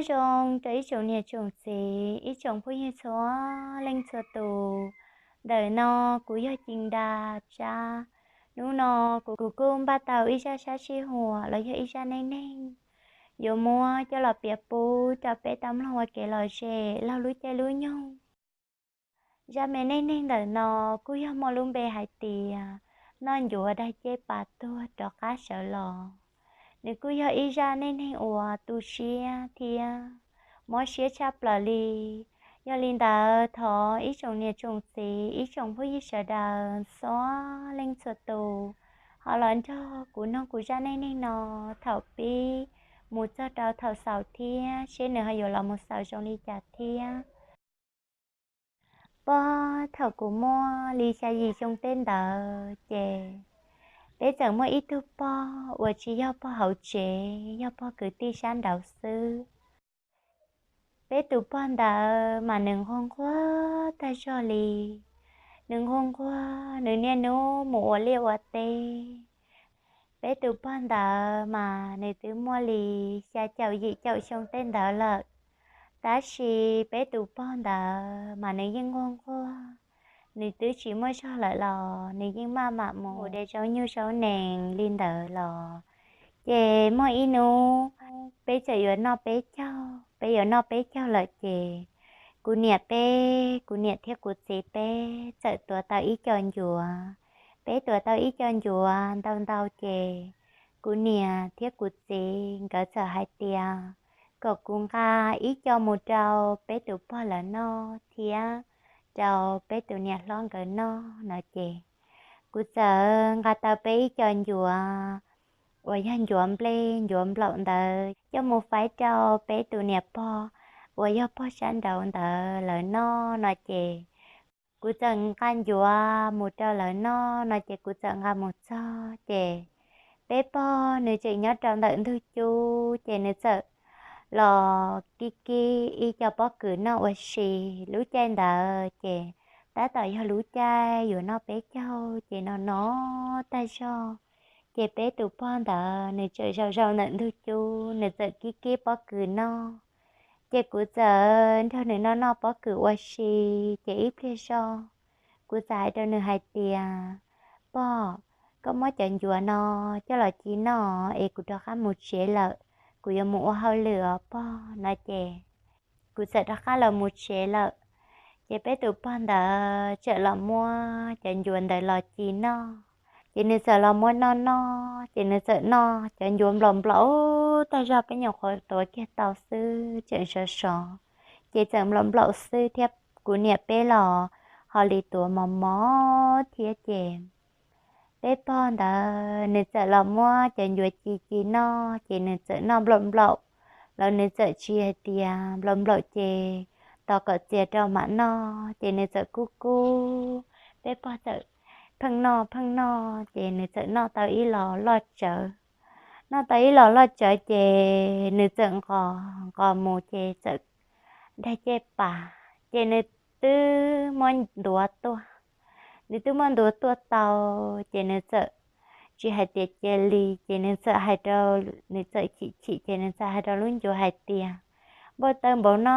Nyob zoo rau ib tsoom niam tsoom txiv, ib tsoom phooj ywg txhua leej txhua tus. Ntawm no kuv yog Ci Nra Tsab. Hnub no kuv, kuv kuj npaj tau ib zaj sab sij huam los yog ib zaj neej neeg yuav muab coj los piav pub rau peb tau mloog ua kev lom zem laug lub caij lub nyoog. Zaj me neej neeg ntawm no kuj yog muaj lub npe hais tias noj ncuav daig ceb pas tuag rov qab sawv los. Nws kuj yog ib zaj neej neeg uas tu siab thiab mob siab tshaj plaws li. Yog li ntawd thov ib tsoom niam tsoom txiv, ib tsoom phooj ywg sawv daws txhua leej txhua tus ho los nrog kuv mloog kuv zaj neej neeg no thaum pib mus txog rau thaum xaus thiab seb nws ho yuav los mus xaus zoo li cas thiab. Puag thaum kuv muaj li xya yim xyoo tej ntawd ces peb txawm muaj ib tug pog uas tsis yog pog hauv tsev, yog pog kwv tij sab nraud xwb. Peb tus pog ntawd mas nws nquag nquag tag zog li. Nws nquag nquag, nws niaj hnub mus ua liaj ua teb. Peb tus pog ntawd mas nws twb muaj li xya caum yim caum xyoo tej ntawd lawm. Tab sis peb tus pog ntawd mas nws yeej nquag nquag, nws twb tsis muaj zog lawm los nws yeej maj mam mus de zaub nyuj zaub nees li ntawd los. Ces muaj ib hnub peb txawm yuav noj peb caug, peb yuav noj peb caug lawm ces kuv niam peb, kuv niam thiab kuv txiv peb txawm tuav tau ib co ncuav. Peb tuav tau ib co ncuav ntau ntau ces kuv niam thiab kuv txiv nkawd txawm hais tias kom kuv nqa ib co mus rau peb tus pog lawv noj thiab rau peb tus niam hlob nkawd noj no ces kuv txawm nqa tau peb ib co ncuav uas yog ncuav nplej ncuav nplaum ntawd coj mus faib rau peb tus niam pog uas yog pog sab nraud ntawd lawv noj no ces kuv txawm nqa ncuav mus rau lawv noj no ces kuv txawm nqa mus txog ces peb pog nws tseem nyob rau ntawm ntug cub ces nws txawm los kib kib ib co pob kws noj ua si. Lub caij ntawd ces tab tom yog lub caij yuav noj peb caug ces no no tag zog ces peb tus pog ntawd nws txawm zaum zaum ntawm ntug cub, nws txawm kib kib pob kws noj. Ces kuv txawm nrog nws noj noj pob kws ua si. Ces ib pliag zog kuv txawm hais rau nws hais tias, Pog, koj muab cov ncuav no coj los ci noj es kuv rov qab mus tsev lawm, kuv yuav mus ua hauj lwm os pog no ces kuv txawm rov qab los mus tsev lawm. Ces peb tus pog ntawd txawm los muab cov ncuav ntawd los ci noj. Ces nws txawm los muab noj noj ces nws txawm noj cov ncuav nplaum nplaum tag zog, peb nyuam qhuav tuav kiag tau xwb tseem sov sov, ces txawm nplaum nplaum xwb thiab kuv niam peb los ho li tuav mos mos thiab ces peb pog ntawd nws txawm los muab cov ncuav ci ci noj ces nws txawm noj nplaum nplaum, los nws txawm tsis hais tias nplaum nplaum ces tos kom txias rau mam noj ces nws txawm kub kub. Peb pog txawm pheej noj pheej noj ces nws txawm noj tau ib los loj tsawv. Noj tau ib los loj tsawv ces nws txawm nqos nqos mus ces txawm daig ceb pas, ces nws twb muab ntuav tuaj. Nws twb muab ntuav tuaj tau ces nws txawm tsis hais tias cia li ces nws txawm hais rau, nws txawm chim chim ces nws txawm hais rau lub ncuav hais tias, Npau taws npaum no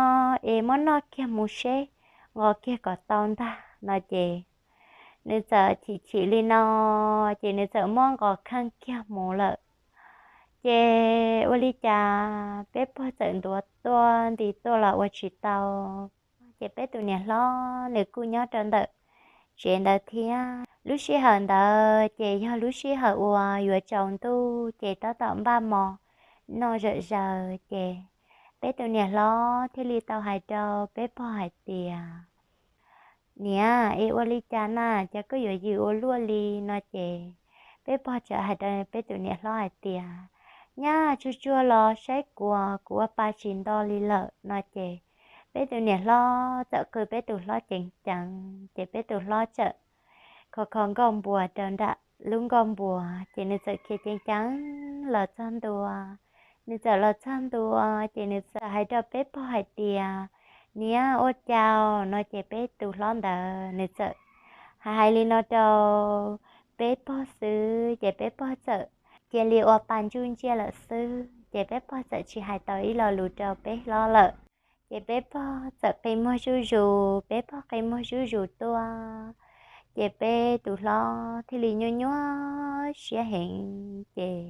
es muab noj kiag mus seb, nqos kiag kom tau ntag no ces nws txawm chim chim li no ces nws txawm muab nqos kheej kiag mus lawm. Ces ua li cas peb pog txawm ntuav tuaj nti tuaj los ua tsis tau. Ces peb tus niam hlob nws kuj nyob rau ntawm tsev ntawd thiab. Lub sij hawm ntawd ces yog lub sij hawm uas yuav tsaus ntuj ces tab tom npaj mov noj zom zaws ces peb tus niam hlob thiaj li tau hais rau peb pog hais tias, Niam, es ua li cas na, cas koj yuav yws ua luaj li no ces peb pog txawm hais rau peb tus niam hlob hais tias, Nyab, tsuag tsuag los saib kuv, kuv ua pa tsis nto li lawm no ces peb tus niam hlob txawm qw peb tus hlob ceev ceev ces peb tus hlob txawm kho kho nkauj npuas rau nram lub nkauj npuas ces nws txawm khiav ceev ceev los txog ntua. Nws txawm los txog ntua ces nws txawm hais rau peb pog hais tias, Niam, ua cas no ces peb tus hlob ntawd nws txawm hais hais li no rau peb pog xwb ces peb pog txawm cia li ua pa ntsuj ntsiag lawm xwb. Ces peb pog txawm tsis hais tau ib lo lus rau peb hlob lawm. Ces peb pog txawm qi muag zuj zus, peb pog qi muag zuj zus tuaj. Ces peb tus hlob thiaj li nyuaj nyuaj siab heev. Ces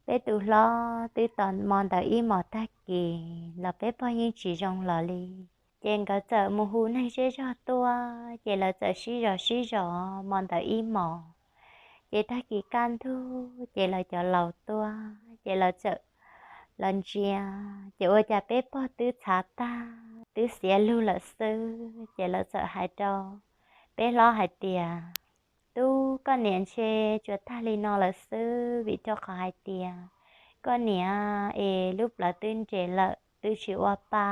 peb tus hlob twb tos hmo ntawd ib hmos tag kis los peb pog yeej tsis zoo los li. Ces nkawd txawm mus hu neeg zej zog tuaj, ces lawv txawm sib zos sib zos hmo ntawd ib hmos. Ces tag kis kaj ntug ces lawv cov laus tuaj, ces lawv txawm los ntsia, ces ua cas peb pog twb txhav tag, twb xiav lug lawm xwb. Ces lawv txawm hais rau peb hlob hais tias, Tub, koj niam ntshe tsuas tag li no lawm xwb, vim rau qhov hais tias koj niam es lub plawv twb nres lawm, twb tsis ua pa,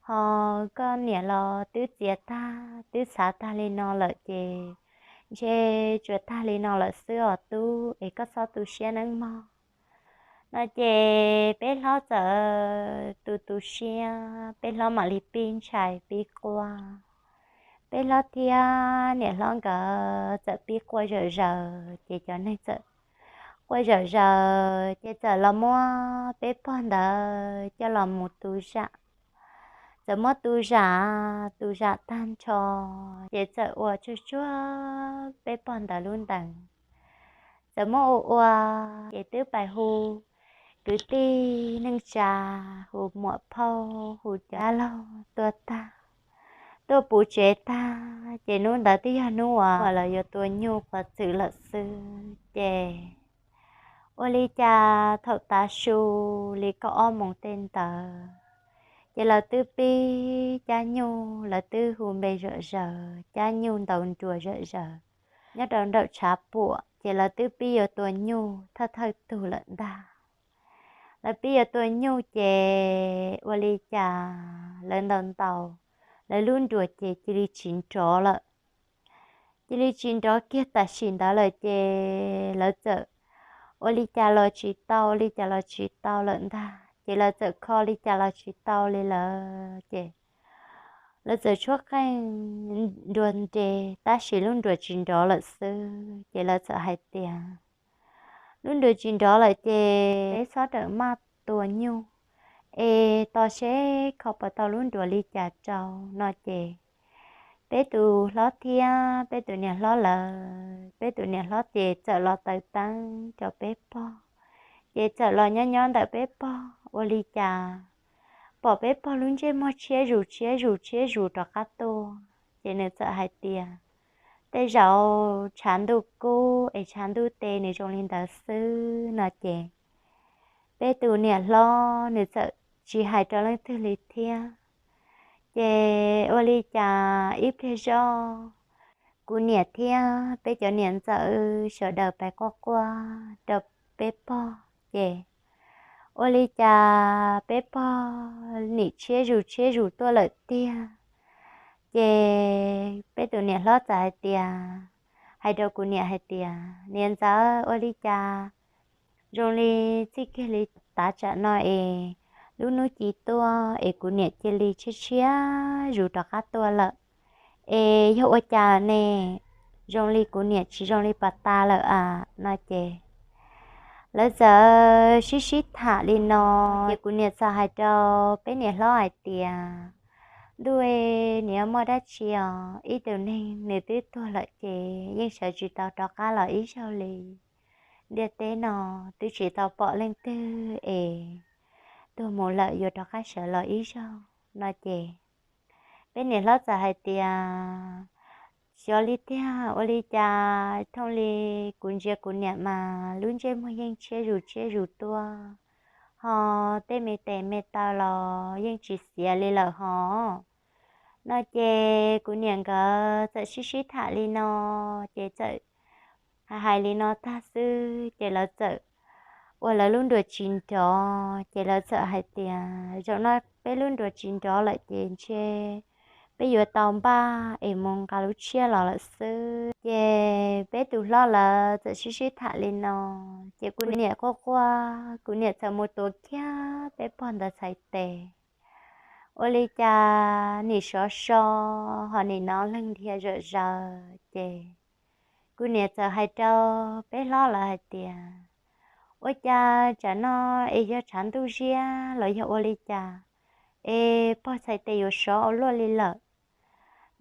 ho koj niam los twb txias tag, twb txhav tag li no lawm ces ntshe tsuas tag li no lawm xwb os tub, es koj txhob tu siab nawb mog. No ces peb hlob txawm tu tu siab, peb hlob mam li pib ntshai pib quaj. Peb hlob thiab niam hlob nkawd txawm pib quaj zom zaws, ces cov neeg txawm quaj zom zaws, ces txawm los muab peb pog ntawd coj los mus tu zam. Txawm muab tu zam, tu zam tag nrho, ces txawm ua tsuag tsuag peb pog ntawd lub ntees. Txawm muab ua ua, ces twb pais hu kwv tij neej tsa, hu muam phauj, hu cov dab laug tuaj tag, tuaj puv tsev tag, ces hnub ntawd twb yog hnub uas lawv yuav tua nyuj qhuav txwm lawm xwb. Ces ua li cas thaum tav su li kaum ob moos tej ntawd, ces lawv twb pib cab nyuj, lawv twb hu npe zom zaws, cab nyuj ntaus nruas zom zaws nyob rau nraum tshav puam, ces lawv twb pib yuav tua nyuj thawj thawj tug lawm ntag. Lawv pib yuav tua nyuj ces ua li cas lawv ntaus ntaus, lawv lub nruas ces cia li tsis nrov lawm. Cia li tsis nrov kiag tam sim ntawd lawm ces lawv txawm ua li cas los tsis tau, ua li cas los tsis tau lawm ntag, ces lawv txawm kho li cas los tsis tau li lawm ces lawv txawm tshuab qeej nruas nres tab sis lub nruas tsis nrov lawm xwb. Ces lawv txawm hais tias, Lub nruas tsis nrov lawm ces peb txhob rawm maj tua nyuj es tos seb kho puas tau lub nruas li cas rau. No ces peb tus hlob thiab peb tus niam hlob lawm, peb tus niam hlob ces txawm los taws teeb rau peb pog, ces txawm los nyob nyob ntawm peb pog ua li cas pom peb pog lub ntsej muag tshiab zus tshiab zus tshiab zus rov qab tuaj. Ces nws txawm hais tias, Tej zaum tshav ntuj kub es tshav ntuj te nws zoo li ntawd xwb. No ces peb tus niam hlob nws txawm tsis hais rau leej twg li thiab. Ces ua li cas ib pliag zoj, kuv niam thiab peb cov niam ntxawm sawv daws pais quaj quaj rau peb pog ces ua li cas peb pog nim tshiab zus tshiab zus tuaj lawm tiag. Ces peb tus niam hlob txawm hais tias, hais rau kuv niam hais tias, Niam ntxawm, ua li cas zoo li txij kiag li tav tsam no es lub hnub ci tuaj es kuv niam cia li tshiab tshiab zus rov qab tuaj lawm, es yog ua cas ne? Zoo li kuv niam tsis zoo li pas tas lawm a. No ces lawv txawm sib sib tham li no, ces kuv niam txawm hais rau peb niam hlob hais tias, Ntuj, nws yuav muaj dab tsi os? Ib tug neeg nws twb tuag lawm ces yeej sawv tsis tau rov qab los ib zaug li. Ntiaj teb no twb tsis tau pom leej twg es tuag mus lawm yuav rov qab sawv los ib zaug. No ces peb niam hlob txawm hais tias, Xyov li tiag, ua li cas thooj li kuv ntsia kuv niam mas lub ntsej muag yeej tshiab zus tshiab zus tuaj, ho tej me tes me taw los yeej tsis xiav li lawm hos. No ces kuv niam nkawd txawm sib sib tham li no, ces txawm hais hais li no tag xwb ces lawv txawm ua lawv lub nruas tsis nrov, ces lawv txawm hais tias, Zaum no peb lub nruas tsis nrov lawm ces ntshe peb yuav tau npaj es mus nqa lub tshiab los lawm xwb. Ces peb tus hlob lawv txawm sib sib tham li no, ces kuv niam quaj quaj, kuv niam txawm mus tuav kiag peb pog ntawd txhais tes. Ua li cas nim sov so, ho nim hnov leeg dhia zom zaws, ces kuv niam txawm hais rau peb hlob lawv hais tias, Ua cas tsam no es yog tshav ntuj ziab los yog ua li cas es pog txhais tes yuav sov ua luaj li lawm?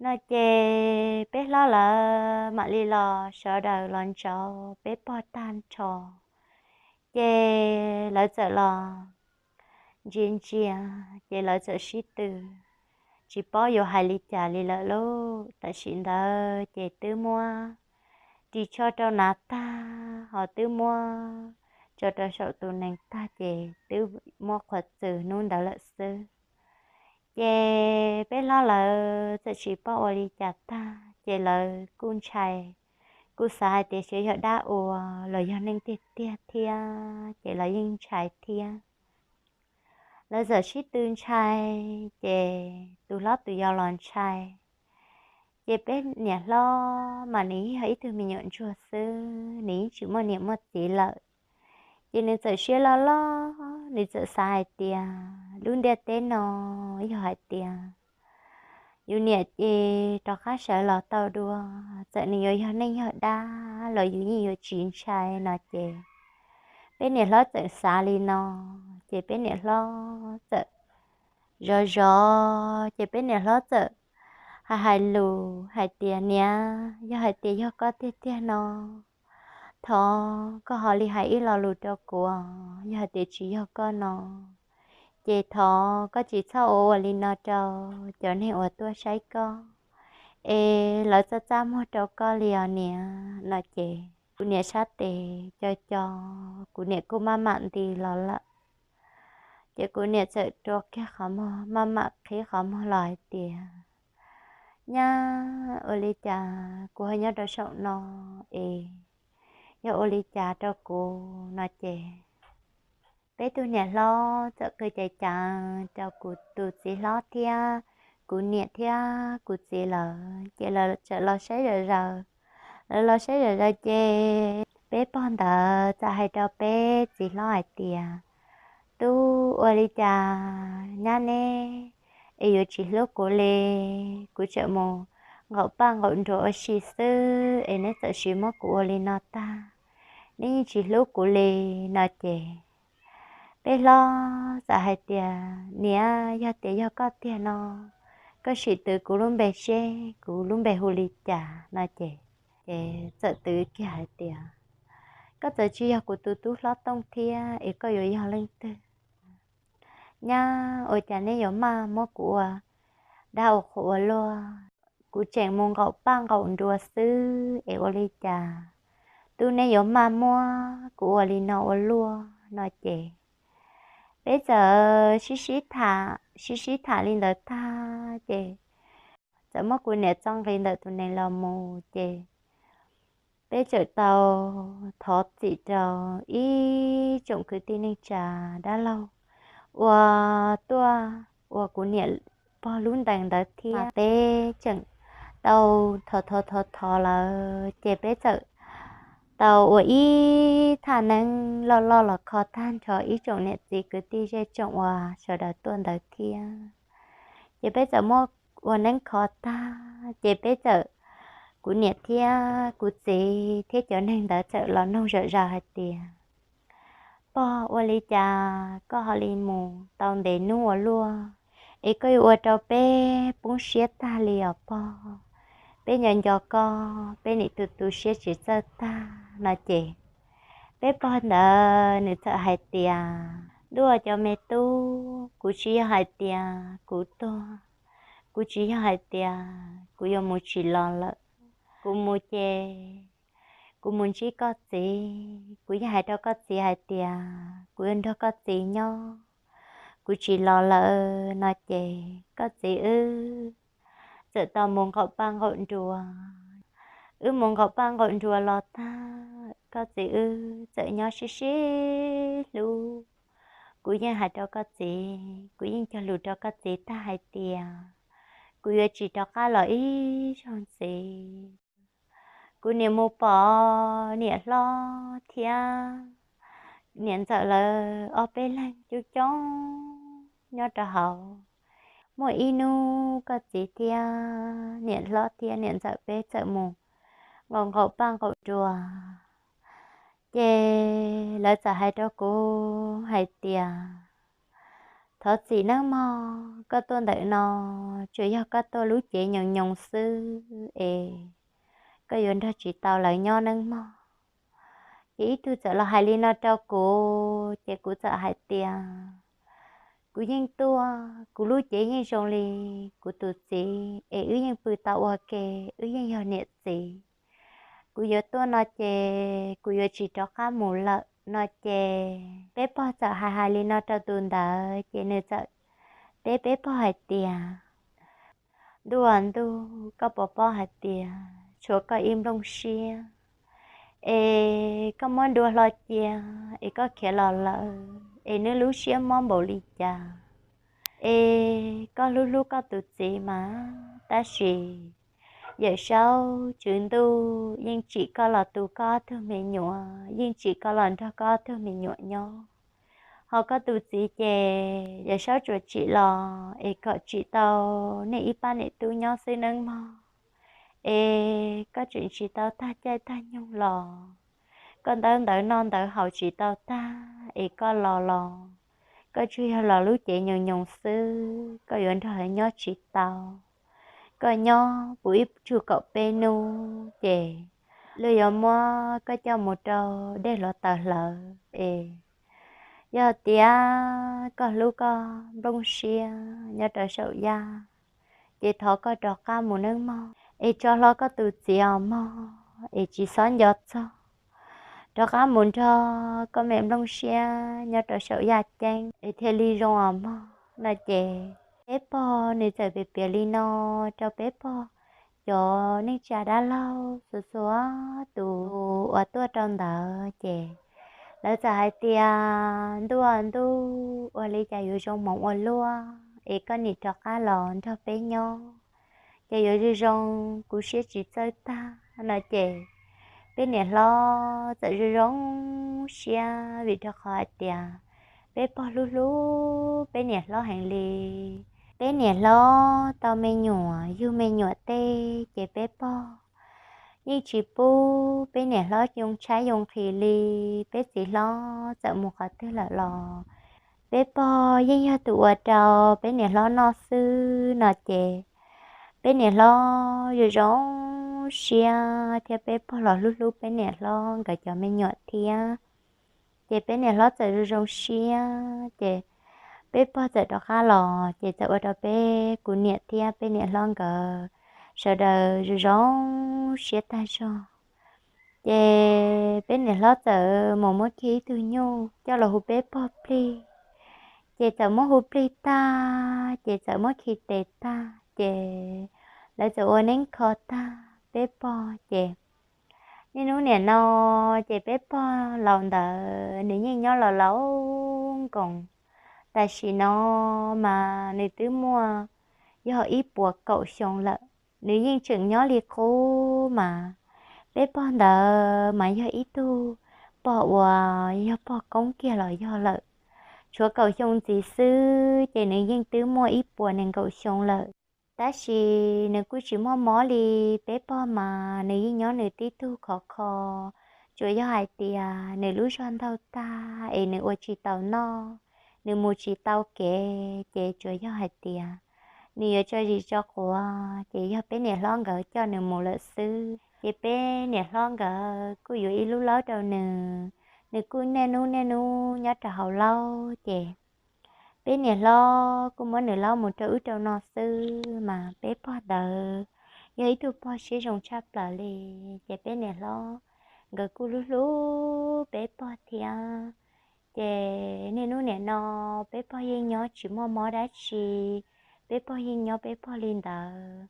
No ces peb hlob lawv mam li los sawv daws los ntsauv peb pog tag nrho, ces lawv txawm los ntsia ntsia, ces lawv txawm sib tw, tsis paub yuav hais li cas li lawm lauj. Tam sim ntawd ces twb muab ris tsho rau hnav tag, ho twb muab tso rau saum tus nees tag, ces twb muab qhuav txws hnub ntawd lawm xwb. Ces peb hlob lawv txawm tsis paub ua li cas tag, ces lawv kuj ntshai, kuj xav hais tias xyov yog dab ua los yog neeg tiag tiag thiab, ces lawv yeej ntshai thiab. Lawv txawm sib tw ntshai, ces tus hlob tus yau los ntshai. Ces peb niam hlob mas nws yog ib tug me nyuam ntsuag xwb, nws yeej tsis muaj niam muaj txiv lawm. Ces nws txawm siab loj loj, nws txawm xav hais tias lub ntiaj teb no yog hais tias yus niam ces rov qab sawv los tau dua, txawm nws yuav yog neeg yog dab los yus yeej yuav tsis ntshai no ces peb niam hlob txawm xav li no, ces peb niam hlob txawm zov zov, ces peb niam hlob txawm hais hais lus hais tias, Niam, yog hais tias yog koj tiag tiag no, thov koj ho li hais ib lo lus rau kuv. Yog hais tias tsis yog koj no, ces thov koj tsis txhob ua ua li no rau cov neeg uas tuaj saib koj, es lawv txaj txaj muag rau koj li os niam no ces kuv niam sab tes co co, kuv niam kuj maj mam nti los lawm. Ces kuv niam txawm rua kiag qhov muag, maj mam qhib qhov muag los hais tias, Nyab, ua li cas kuv ho nyob rau saum no es yog ua li cas rau kuv? No ces peb tug niam hlob txawm qw ceev ceev rau kuv tus txiv hlob thiab kuv niam thiab kuv txiv lawm, ces lawv txawm los saib zom zaws. Lawv los saib zom zaws ces peb pog ntawd txawm hais rau peb txiv hlob hais tias, Tub, ua li cas nyab neb es yuav tsis hlub kuv li? Kuv tseem mus nqaum paj nqaum nruas ua si xwb es neb txawm sis muab kuv ua li no tag, neb yeej tsis hlub kuv li no ces peb hlob txawm hais tias, Niam, yog tias yog koj tiag no, koj sim twv kuv lub npe seb kuv lub npe hu li cas no ces, ces txawm twv kiag hais tias, Koj txawm tsis yog kuv tus tub hlob Tooj thiab es koj yuav yog leej twg? Nyab, ua cas neb yuav maj muab kuv ua dab ua qhuas ua luaj? Kuv tseem mus nqaum paj nqaum nruas xwb es ua li cas tub neb yuav maj muab kuv ua li no ua luaj? No ces peb txawm sib sib tham, sib sib tham li ntawd tag ces txawm muab kuv niam txo nqis ntawm tus nees los mus ces peb txawm tau thov txim rau ib tsoom kwv tij neej tsa dab laug uas tuaj ua kuv niam pog lub ntees ntawd thiab. Peb tseem tau thov thov thov thov lawm ces peb txawm tau ua ib thaj neeb loj loj los kho tag nrho ib tsoom niam txiv kwv tij zej tsoom uas sawv daws tuaj ntawd thiab. Ces peb txawm muab ua neeb kho tag ces peb txawm, kuv niam thiab kuv txiv thiab cov neeg ntawd txawm los noog zom zaws hais tias, Pog, ua li cas koj ho li mus tau ntev hnub ua luaj es koj yuav ua rau peb poob siab tag li os pog? Peb nco nco koj, peb nim tu tu siab tsis txawj tag no ces peb pog ntawd nws txawm hais tias, Ntuj, cov me tub, kuv tsis yog hais tias kuv tuag, kuv tsis yog hais tias kuv yuav mus tsis los lawm. Kuv mus ces kuv mus ntsib koj txiv, kuv yeej hais rau koj txiv hais tias kuv yuav nrog koj txiv nyob, kuv tsis los lawm no ces koj txiv wb txawm tau mus nqaum paj nqaum nruas. Wb mus nqaum paj nqaum nruas los tag, koj txiv wb txawm nyob sib sib hlub. Kuv yeej hais rau koj txiv, kuv yeej cog lus rau koj txiv tag hais tias kuv yuav tsis rov qab los ib zaug ntxiv. Kuv niam mus pom niam hlob thiab niam ntxawm lawv ob peb leeg coob coob nyob rau hauv. Muaj ib hnub koj txiv thiab niam hlob thiab niam ntxawm peb txawm mus nqaum nqaum paj nqaum nruas. Ces lawv txawm hais rau kuv hais tias, thov txim nawb mog, koj tuaj ntawm no tsuas yog koj tuaj lub cev nyoos nyoos xwb es koj yuav nrog tsis tau lawv nyob nawb mog. Ces ib tug txawm los hais li no rau kuv, ces kuv txawm hais tias, kuv yeej tuaj, kuv lub cev yeej zoo li kuv tus txiv es wb yeej pw tau ua ke, wb yeej yog niam txiv. Kuv yuav tuaj no ces kuv yuav tsis rov qab mus lawm no ces peb pog txawm hais hais li no rau tus ntawd ces nws txawm teb peb pog hais tias, ntuj ntuj, koj puas paub hais tias tshuav koj ib nplooj siab es koj muab dua hlo cia es koj khiav los lawm es nws lub siab mob npaum li cas es koj hlub hlub koj tus txiv mas, tab sis Yawm Saub Tswv Ntuj yeej tsim koj los tu koj ob tug me nyuam, yeej tsim koj los nrog koj ob tug me nyuam nyob. Ho koj tus txiv ces Yawm Saub tsuas tsim los es kom tsim tau nej ib pab niam tub nyob xwb nawb mog. Es koj tseem tsis tau tag caij tag nyoog los, koj ntawv ntawv noj ntawv haus tsis tau tag es koj los los, koj tsuas yog los lub cev nyoos nyoos xwb, koj yuav nrog lawv nyob tsis tau. Koj nyob puv ib tsug kaum peb hnub ces luag yuav muab koj coj mus rau dej hluav taws hlawv es yog tias koj hlub koj nplooj siab nyob rau saum yaj ces thov koj rov qab mus nawb mog, es tso hlo koj tus txiv os mog, es tsis txhob nco txog, rov qab mus nrog koj me nplooj siab nyob rau saum yaj ceeb es thiaj li zoo os mog no ces peb pog nws txawm piav piav li no rau peb pog cov neej tsa dab laug txhua txhua tus uas tuaj rau ntawd ces lawv txawm hais tias, ntuj ntuj, ua li cas yuav zoo hmoov ua luaj es koj nim rov qab los nrog peb nyob, ces yuav zoo zoo kuv siab tsis txawj tag no ces peb niam hlob txawm zoo zoo siab vim rau qhov hais tias peb pog hlub hlub peb niam hlob heev li. Peb niam hlob tau me nyuam yug me nyuam tej ces peb pog yeej tsis pub peb niam hlob yoo tshaib yoo nqhis li. Peb txiv hlob txawm mus qhov twg lawm los peb pog yeej yog tus ua rau peb niam hlob noj xwb no ces peb niam hlob zoo zoo siab thiab peb pog los hlub hlub peb niam hlob nkawd cov me nyuam thiab. Ces peb niam hlob txawm zoo zoo siab ces peb pog txawm rov qab los ces txawm ua rau peb kuv niam thiab peb niam hlob nkawd sawv daws zoo zoo siab tag zog. Ces peb niam hlob txawm mus muab khi ib tug nyuj coj los hu peb pog plig. Ces txawm muab hu plig tag ces txawm muab khi tes tag ces lawv txawm ua neeb kho tag peb pog ces niaj hnub nim no ces peb pog laus ntawd nws yeej nyob laus laus nkoos. Tam sim no mas nws twb muaj yog ib puas kaum xyoo lawm, nws yeej tseem nyob li qub mas. Peb pog ntawd mas yog ib tug pog uas yog pog koob kiag los yog lawm, tshuav kaum xyoo ntxiv xwb ces nws yeej twb muaj ib puas nees nkaum xyoo lawm. Tab sis nws kuj tsis muaj mob li. Peb pog mas nws yeej nyob nws tib tug khov kho, tsuas yog hais tias nws lub zog ntaug tag es nws ua tsis tau noj, nws mus tsis tau kev ces tsuas yog hais tias nws yuav tso zis tso quav ces yog peb niam hlob nkawd coj nws mus lawm xwb. Ces peb niam hlob nkawd kuj yuav ib lub laub rau nws, nws kuj niaj hnub niaj hnub nyob rau hauv laub ces peb niam hlob kuj muab nws laub mus rau ub rau no xwb mas peb pog ntawd yog ib tug pog siab zoo tshaj plaws li. Ces peb niam hlob nkawd kuj hlub hlub peb pog thiab. Ces niaj hnub nim no peb pog yeej nyob tsis muaj mob dab tsi, peb pog yeej nyob peb pog li ntawd.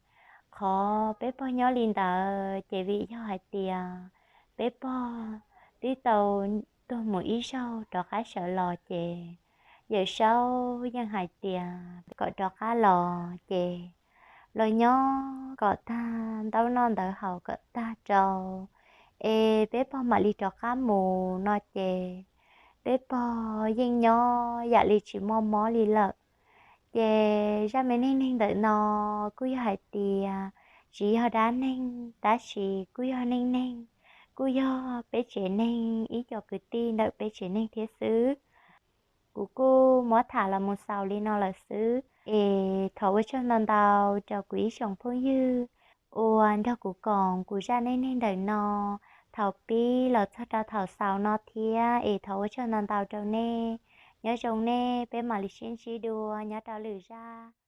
Qhov peb pog nyob li ntawd ces vim yog hais tias peb pog twb tau tuag mus ib zaug rov qab sawv los ces Yawm Saub yeej hais tias kom rov qab los ces los nyob kom tag, ntaub noj ntawv haus kom tag rau es peb pog mam li rov qab mus no ces peb pog yeej nyob yam li tsis muaj mob li lawm. Ces zaj me neej neeg ntawm no kuj yog hais tias tsis yog dab neeg tab sis kuj yog neej neeg kuj yog peb tsev neeg ib co kwv tij ntawm peb tsev neeg thiab xwb. Kuv kuj muab tham los mus xaus li no lawm xwb es thov ua tsaug ntau ntau rau kuv ib tsoom phooj ywg uas nrog kuv koom kuv zaj neej neeg ntawm no thaum pib los txog rau thaum xaus no thiab es thov ua tsaug ntau ntau rau nej. Nyob zoo nej, peb mam li sib ntsib dua nyob rau lwm zaj.